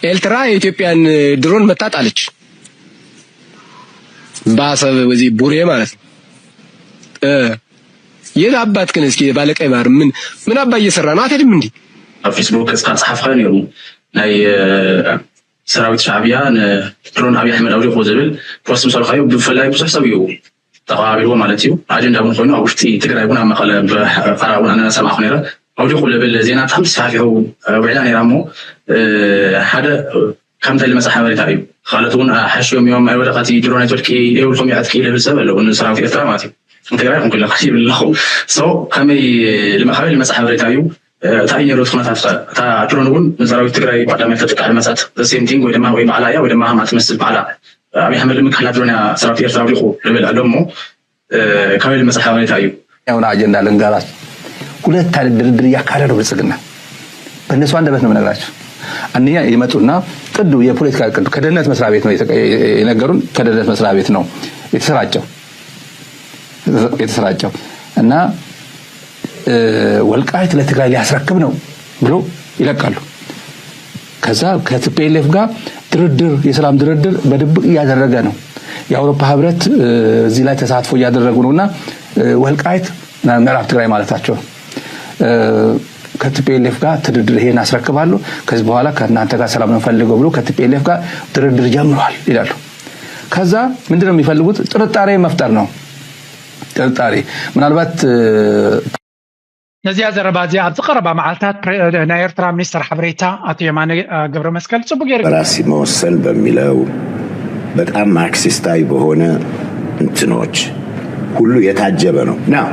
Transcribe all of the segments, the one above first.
ኤርትራ የኢትዮጵያን ድሮን መታጣለች። በአሰብ በዚህ ቡሬ ማለት ነው። የት አባትክን እስኪ ባለቀይ ባህር ምን ምን አባ እየሰራ ነው? አትሄድም እንዴ? ኣብ ፌስቡክ ገጽካ ጸሓፍካ ነይሩ ናይ ሰራዊት ሻዕብያ ንድሮን ኣብይ ኣሕመድ ኣውዲቑ ዝብል ፖስት ምስ ኣልካዩ ብፍላይ ብዙሕ ሰብ እዩ ተቐባቢልዎ ማለት እዩ። ኣጀንዳ እውን ኮይኑ ኣብ ውሽጢ ትግራይ እውን ኣብ መቐለ ብቐረባ እውን ኣነ ሰማዕኩ ነይረ። ኣውዲቑ ልብል ዜና ብጣዕሚ ተስፋሕፊሑ ውዒላ ነይራ እሞ ሓደ ካብ እንታይ ልመጽእ ሓበሬታ እዩ። ካልኦት እውን ሓሽዮም እዮም ኣይወደቐቲ ድሮን ኣይትወድቂ የብልኩም ይዕጥቂ ልብል ሰብ ኣለዎ ንሰራዊት ኤርትራ ማለት እዩ። ንትግራይ ይኹን ክለካ ይብል ኣለኹ። ሶ ከመይ ልመ- ከመይ ልመጽእ ሓበሬታ እዩ። እንታይ እዩ ነይሩ እቲ ኩነታት? እታ ድሮን እውን ንሰራዊት ትግራይ ብቀዳማይ ተጥቃዕ መጻት ሴም ቲንግ ወይ ድማ ወይ ባዕላ እያ ወይ ድማ ሃማ ትመስል ባዕላ። ኣብይ ኣሕመድ ንምክልኻል ድሮን እያ ሰራዊት ኤርትራ ኣውዲቑ ልብል ኣሎ እሞ ከመይ ልመጽእ ሓበሬታ እዩ። ያውን አጀንዳ ልንገራችሁ። ሁለት አይነት ድርድር እያካሄደ ነው ብልጽግና። በእነሱ አንደበት ነው የምነግራችሁ። አንደኛ ይመጡና ቅዱ የፖለቲካ ቅዱ ከደህንነት መስሪያ ቤት ነው የነገሩን። ከደህንነት መስሪያ ቤት ነው የተሰራጨው የተሰራጨው እና ወልቃይት ለትግራይ ሊያስረክብ ነው ብሎ ይለቃሉ። ከዛ ከቲፒኤልኤፍ ጋር ድርድር የሰላም ድርድር በድብቅ እያደረገ ነው። የአውሮፓ ህብረት እዚህ ላይ ተሳትፎ እያደረጉ ነው እና ወልቃይት ምዕራብ ትግራይ ማለታቸው ከቲፒኤልኤፍ ጋር ድርድር ይሄን አስረክባለሁ፣ ከዚህ በኋላ ከእናንተ ጋር ሰላም ነው ፈልገው ብሎ ከቲፒኤልኤፍ ጋር ድርድር ጀምሯል ይላሉ። ከዛ ምንድነው የሚፈልጉት? ጥርጣሬ መፍጠር ነው። ጥርጣሬ ምናልባት ነዚኣ ዘረባ እዚኣ ኣብዚ ቀረባ መዓልታት ናይ ኤርትራ ሚኒስትር ሓበሬታ ኣቶ የማነ ገብረ መስቀል ጽቡቅ ገይሩ በራሲ መወሰን በሚለው በጣም ማርክሲስታዊ በሆነ እንትኖች ሁሉ የታጀበ ነው። ና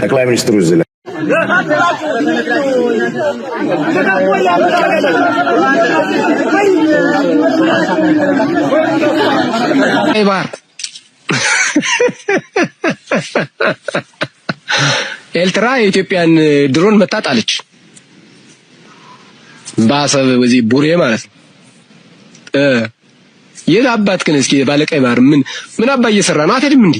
ጠቅላይ ሚኒስትሩ እዚህ ላይ ቀይ ባህር ኤርትራ የኢትዮጵያን ድሮን መታጣለች። በአሰብ በዚህ ቡሬ ማለት ነው። የት አባትክን እስኪ ባለቀይ ባህር ምን ምን አባ እየሰራ ነው? አትሄድም እንዴ?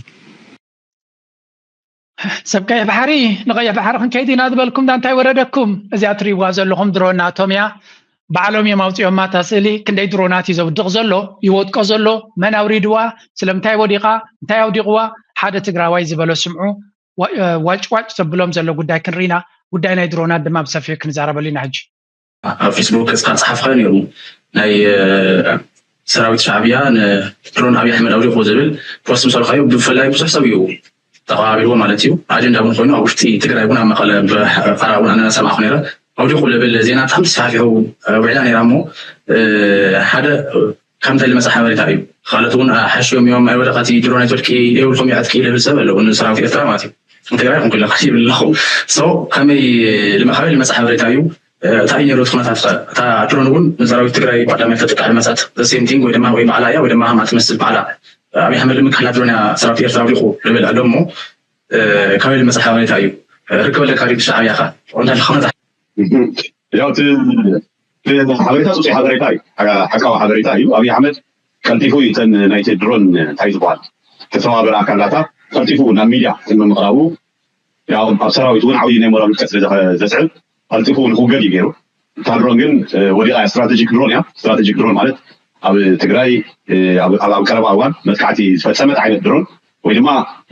ሰብ ቀይሕ ባሕሪ ንቀይሕ ባሕሪ ክንከይድ ኢና ዝበልኩም ዳ እንታይ ወረደኩም? እዚኣ ትሪእዋ ዘለኹም ድሮን ናቶም እያ። ባዕሎም እዮም ኣውፂኦማ እታ ስእሊ። ክንደይ ድሮናት እዩ ዘውድቕ ዘሎ ይወድቆ ዘሎ? መን ኣውሪድዋ? ስለምንታይ ወዲቓ? እንታይ ኣውዲቕዋ? ሓደ ትግራዋይ ዝበሎ ስምዑ። ዋጭ ዋጭ ዘብሎም ዘሎ ጉዳይ ክንርኢና። ጉዳይ ናይ ድሮናት ድማ ብሰፊሑ ክንዛረበሉ ኢና ሕጂ። ኣብ ፌስቡክ ገጽካ ጸሓፍካ ነይሩ ናይ ሰራዊት ሻዕብያ ንድሮን ኣብይ ኣሕመድ ኣውዲቑ ዝብል ፖስት ምስ ኣልካዩ ብፍላይ ብዙሕ ሰብ እዩ ተቐባቢልዎ ማለት እዩ። ኣጀንዳ እውን ኮይኑ ኣብ ውሽጢ ትግራይ እውን ኣብ መቐለ ብቐረባ እውን ኣነ ሰማዕኩ ነይረ። ኣውዲቑ ልብል ዜና ብጣዕሚ ተስፋሕፊሑ ውዒላ ነይራ እሞ ሓደ ካብ እንታይ ልመጽእ ሓበሬታ እዩ። ካልኦት እውን ሓሽዮም እዮም ኣይወደቐቲ ድሮን ኣይትወድቂ የብልኩም ይዕጥቂ ልብል ሰብ ኣለዎ ንሰራዊት ኤርትራ ማለት እዩ። ንትግራይ ይኹን ክለካ ይብል ኣለኹ። ሶ ከመይ ልመ- ከመይ ልመጽእ ሓበሬታ እዩ። እንታይ እዩ ነይሩ እቲ ኩነታት? እታ ድሮን እውን ንሰራዊት ትግራይ ብቀዳማይ ተጥቃዕ መጻት ሴም ቲንግ ወይ ድማ ወይ ባዕላ እያ ወይ ድማ ሃማ ትመስል ባዕላ። ኣብይ ኣሕመድ ንምክልኻል ድሮን እያ ሰራዊት ኤርትራ ኣውዲቑ ልብል ኣሎ እሞ ከመይ ልመጽእ ሓበሬታ እዩ። ርክብ ኣለካ ድዩ ሻዕብያ ኢኻ? እንታይ ኩነታት? ያው እቲ እቲ ሓበሬታ ፅፁይ ሓበሬታ እዩ። ሓ- ሓቃዊ ሓበሬታ እዩ። ኣብይ ኣሕመድ ቀልጢፉ እዩ እተን ናይቲ ድሮን እንታይ ዝበሃል ተተባበረ ኣካላታ ቀልጢፉ ናብ ሚድያ ንምምቕራቡ ያው ኣብ ሰራዊት እውን ዓብዪ ናይ ሞራል ውድቀት ስለ ዘኸ- ዘስዕብ ቀልጢፉ ንክውገድ እዩ ገይሩ። እታ ድሮን ግን እ፣ ወዲቓ እያ። ስትራቴጂክ ድሮን እያ። ስትራቴጂክ ድሮን ማለት ኣብ ትግራይ እ፣ ኣብ ኣብ- ኣብ ቀረባ እዋን መጥቃዕቲ ዝፈፀመት ዓይነት ድሮን ወይ ድማ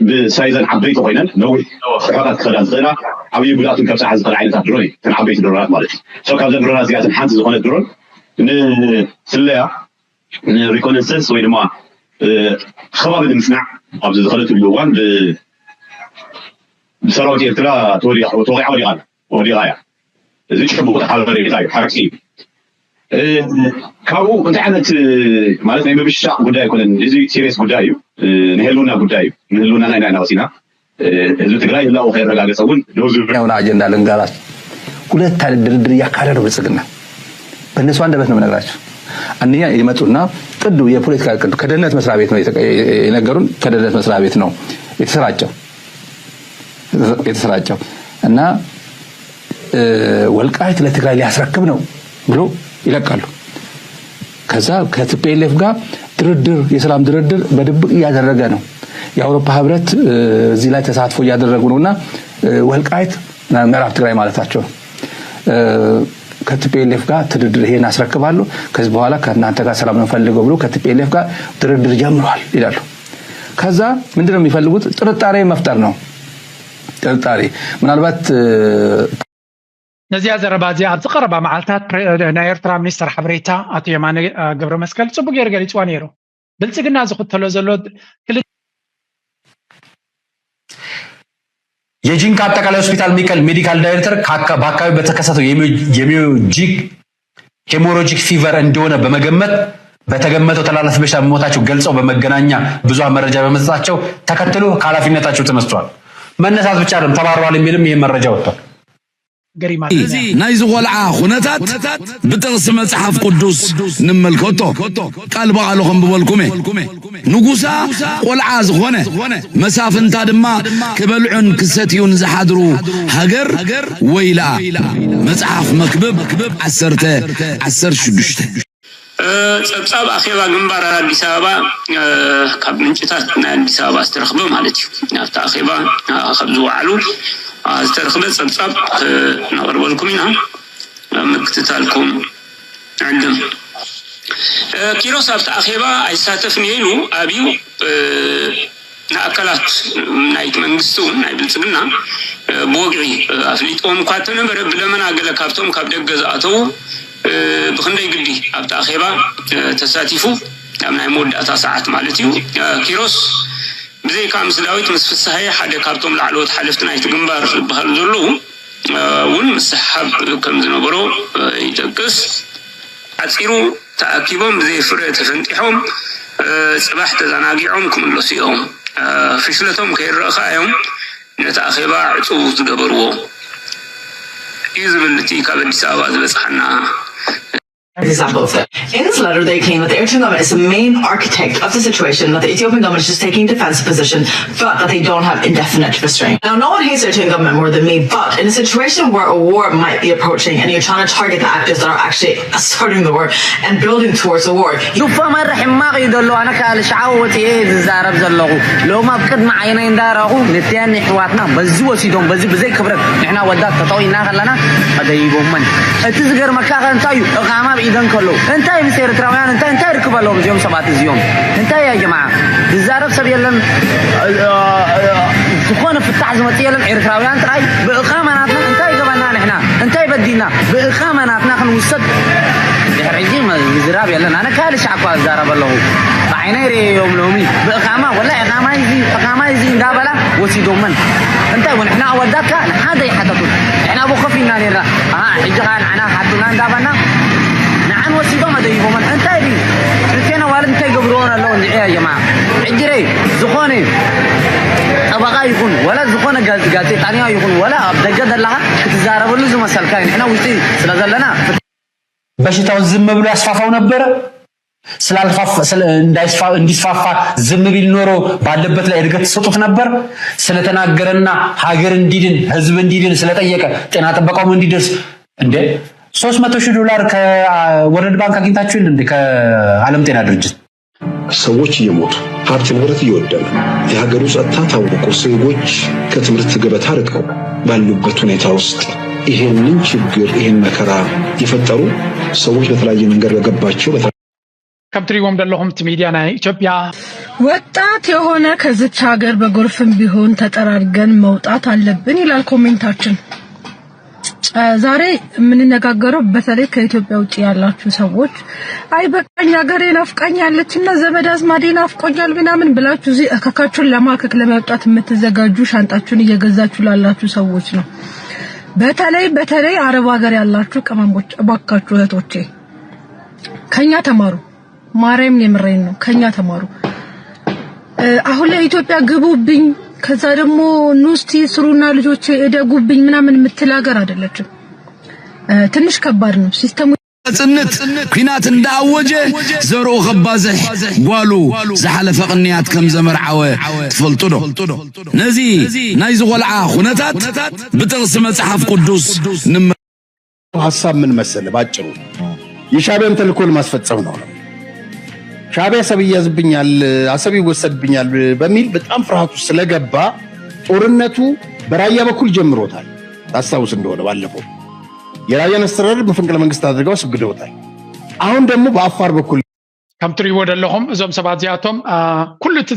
ብሳይዘን ዓበይቲ ኮይነን ነዊሕ ርሕቀት ክኸዳ ዝኽእላ ዓብዪ ጉድኣትን ከብፅሓ ዝኽእል ዓይነታት ድሮን እዩ። እተን ዓበይቲ ድሮናት ማለት እዩ። So ካብዘን ድሮናት እዚኣተን ሓንቲ ዝኾነት ድሮን ንስለያ ንሪኮነሰንስ ወይ ድማ እ፣ ከባቢ ንምፅናዕ ኣብዚ ዝኸደትሉ እዋን ብ- ብሰራዊት ኤርትራ ተወዲቓ ተወቂዓ ወዲቓ ኣላ። ወዲቓ እያ። እዚ ጭቡጥ ሓበሬታ እዩ፣ ሓቂ እዩ። እ፣ ካብኡ እንታይ ዓይነት እ፣ ማለት ናይ ምብሻቕ ጉዳይ ኣይኮነን። እዚ ሲሪየስ ጉዳይ እዩ። እ፣ ንህልውና ጉዳይ እዩ። ንህልውናና ኢና ኢና ወፂና። እ፣ ህዝቢ ትግራይ ህላው ከየረጋገፀ እውን ደው ዝብል ያውን አጀንዳ ልንገራችሁ። ሁለት አይነት ድርድር እያካሄደ ነው ብልጽግና። በእነሱ አንደበት ነው የምነግራችሁ። አንደኛ ይመጡና ቅዱ የፖለቲካ ቅዱ ከደህንነት መስሪያ ቤት ነው የተቀ- የነገሩን። ከደህንነት መስሪያ ቤት ነው የተሰራጨው የተሰራጨው እና እ፣ ወልቃይት ለትግራይ ሊያስረክብ ነው ብሎ ይለቃሉ። ከዛ ከቲፒኤልኤፍ ጋር ድርድር የሰላም ድርድር በድብቅ እያደረገ ነው። የአውሮፓ ህብረት እ፣ እዚህ ላይ ተሳትፎ እያደረጉ ነው እና እ፣ ወልቃይት ምዕራብ ትግራይ ማለታቸው ነው። እ፣ ከቲፒኤልኤፍ ጋር ድርድር ይሄን አስረክባለሁ፣ ከዚህ በኋላ ከእናንተ ጋር ሰላም ነው ፈልገው ብሎ ከቲፒኤልኤፍ ጋር ድርድር ጀምሯል ይላሉ። ከዛ ምንድነው የሚፈልጉት? ጥርጣሬ መፍጠር ነው። ጥርጣሬ ምናልባት ነዚኣ ዘረባ እዚኣ ኣብዚ ቀረባ መዓልታት ናይ ኤርትራ ሚኒስተር ሓበሬታ ኣቶ የማነ ገብረ መስቀል ጽቡቅ ገይሩ ገሊጽዋ ነይሩ። ብልጽግና ዝኽተሎ ዘሎ ክልተ የጂንካ አጠቃላይ ሆስፒታል ሚቀል ሜዲካል ዳይሬክተር በአካባቢ በተከሰተው የሚዮጂክ ሄሞሮጂክ ፊቨር እንደሆነ በመገመት በተገመተው ተላላፊ በሽታ መሞታቸው ገልጸው በመገናኛ ብዙሃን መረጃ በመስጠታቸው ተከትሎ ከኃላፊነታቸው ተነስተዋል። መነሳት ብቻ አይደለም ተባረዋል የሚልም ይሄ መረጃ ወጥቷል። ገሪማ ናይዚ ቆልዓ ኩነታት ብጥቕሲ መጽሓፍ ቅዱስ ንመልከቶ። ቃል ብቓሉ ከም ብበልኩሜ ንጉሳ ቆልዓ ዝኾነ መሳፍንታ ድማ ክበልዑን ክሰትዩን ዝሓድሩ ሃገር ወይልኣ። መጽሓፍ መክብብ ዓሰርተ ዓሰርተ ሽዱሽተ። ጸብጻብ ኣኼባ ግንባር ኣዲስ ኣበባ ካብ ምንጭታት ናይ ኣዲስ ኣበባ ዝተረኽበ ማለት እዩ። ኣብቲ ኣኼባ ካብ ዝወዓሉ ዝተረኽበ ጸብጻብ ነቕርበልኩም ኢና። ምክትታልኩም ዕድም ኪሮስ ኣብቲ ኣኼባ ኣይሳተፍን ኢሉ ኣብዩ ንኣካላት ናይቲ መንግስቲ እውን ናይ ብልፅግና ብወግዒ ኣፍሊጥዎም እኳ እንተነበረ ብለመና ገለ ካብቶም ካብ ደገ ዝኣተዉ ብክንደይ ግዲ ኣብቲ ኣኼባ ተሳቲፉ ኣብ ናይ መወዳእታ ሰዓት ማለት እዩ ኪሮስ ብዘይካ ምስ ዳዊት ምስ ፍስሃየ ሓደ ካብቶም ላዕለዎት ሓለፍቲ ናይቲ ግንባር ዝበሃሉ ዘለዉ እውን ምስሕሓብ ከም ዝነበሮ ይጠቅስ። ሓፂሩ ተኣኪቦም ብዘይ ፍረ ተፈንጢሖም ፅባሕ ተዘናጊዖም ክምለሱ እዮም። ፍሽለቶም ከይረእ ከዓ እዮም ነቲ ኣኼባ ዕፁው ዝገበርዎ እዩ ዝብል እቲ ካብ ኣዲስ ኣበባ ዝበፅሓና example of it. In this letter, they claim that the Eritrean government is the main architect of the situation, that the Ethiopian government is just taking defensive position, but that they don't have indefinite restraint. Now, no one hates the Eritrean government more than me, but in a situation where a war might be approaching and you're trying to target the actors that are actually starting the war and building towards the war, ዱፋ መረ ሕማቕ እዩ ዘሎ። ኣነ ከዓ ልሽዓዊ ወፂኤ ዝዛረብ ዘለኹ ሎም ኣብ ቅድሚ ዓይነይ እንዳረኹ ንትያን ኣሕዋትና በዚ ወሲዶም በዚ ብዘይ ክብረት ንሕና ወዳት ተጠቒና ከለና ኣደይቦመን። እቲ ዝገርመካ ከ እንታይ እዩ? እቓማ ኣብ ኢደን ከለዉ እንታይ ምስ ኤርትራውያን እንታይ እንታይ ርክብ ኣለዎም እዚኦም ሰባት እዚኦም? እንታይ እያ ጀማዓ? ዝዛረብ ሰብ የለን። ዝኾነ ፍታሕ ዝመጽእ የለን። ኤርትራውያን ጥራይ ብእቓማ ናትና እንታይ ይገባና ንሕና? እንታይ በዲና? ብእቓማ ናትና ክንውሰድ ድሕሪ ሕጂ ምዝራብ የለን። ኣነ ካልእ ሻዕ እኳ እዛረብ ኣለኹ። ብዓይነይ ርእየዮም ሎሚ ብእቓማ ወላ እቓማ እዚ እቓማ እዚ እንዳበላ ወሲዶመን። እንታይ እውን ንሕና ኣወዳትካ ንሓደ ይሓተቱን ንሕና ብኮፍ ኢና ነርና። ኣሃ ሕጂ ኸዓ ንዓና ሓቱና እንዳበልና ንዓን ወሲዶም ኣደይቦመን። እንታይ ድዩ? እንቴና ዋልድ እንታይ ገብርዎን ኣለዉ እንድዒ ያ ጀማዓ? ሕጂ ረይ ዝኾነ ጠበቓ ይኹን ወላ ዝኾነ ጋዜጣኛ ይኹን ወላ ኣብ ደገ ዘለኻ ክትዛረበሉ ዝመሰልካ እዩ። ንሕና ውሽጢ ስለ ዘለና በሽታውን ዝም ብሎ ያስፋፋው ነበረ። እንዲስፋፋ ዝም ቢል ኖሮ ባለበት ላይ እድገት ትሰጡት ነበር። ስለተናገረና ሀገር እንዲድን ህዝብ እንዲድን ስለጠየቀ ጤና ጥበቃውም እንዲደርስ እንዴ ሶስት መቶ ሺህ ዶላር ከወርልድ ባንክ አግኝታችሁ የለ እንዴ? ከዓለም ጤና ድርጅት ሰዎች እየሞቱ ሀብት ንብረት እየወደመ የሀገሩ ጸጥታ ታውቆ ዜጎች ከትምህርት ገበታ ርቀው ባሉበት ሁኔታ ውስጥ ይሄንን ችግር ይሄን መከራ የፈጠሩ ሰዎች በተለያየ መንገድ በገባቸው ከም ትሪእዎም ዘለኹም እቲ ሚዲያ ናይ ኢትዮጵያ ወጣት የሆነ ከዚች ሀገር በጎርፍም ቢሆን ተጠራርገን መውጣት አለብን ይላል ኮሜንታችን። ዛሬ የምንነጋገረው በተለይ ከኢትዮጵያ ውጭ ያላችሁ ሰዎች አይ በቃኝ ሀገሬ ናፍቃኛለች እና ዘመድ አዝማዴ ናፍቆኛል ምናምን ብላችሁ እዚህ እከካችሁን ለማከክ ለመውጣት የምትዘጋጁ ሻንጣችሁን እየገዛችሁ ላላችሁ ሰዎች ነው። በተለይ በተለይ አረብ ሀገር ያላችሁ ቅመሞች እባካችሁ እህቶቼ ከኛ ተማሩ። ማርያምን የምሬን ነው። ከኛ ተማሩ። አሁን ላይ ኢትዮጵያ ግቡብኝ ከዛ ደግሞ ኑ እስቲ ስሩና ልጆቼ እደጉብኝ ምናምን የምትል ሀገር አይደለችም። ትንሽ ከባድ ነው ሲስተሙ። ጽንት ኲናት እንዳኣወጀ ዘርኡ ከባዝሕ ጓሉ ዝሓለፈ ቅንያት ከም ዘመርዓወ ትፈልጡ ዶ? ነዚ ናይ ዝቆልዓ ኩነታት ብጥቕሲ መጽሓፍ ቅዱስ ንመ ሀሳብ ምን መሰለ ባጭሩ የሻቢያን ተልእኮ ለማስፈጸም ነው። ሻቢያ አሰብ ይያዝብኛል፣ አሰብ ይወሰድብኛል በሚል በጣም ፍርሃቱ ስለገባ ጦርነቱ በራያ በኩል ጀምሮታል። ታስታውስ እንደሆነ ባለፈው የራያን አስተዳደር በፈንቅለ መንግስት አድርገው አስወግደውታል። አሁን ደግሞ በአፋር በኩል ከም ትሪእዎ ዘለኹም እዞም ሰባት እዚኣቶም ኩሉ እቲ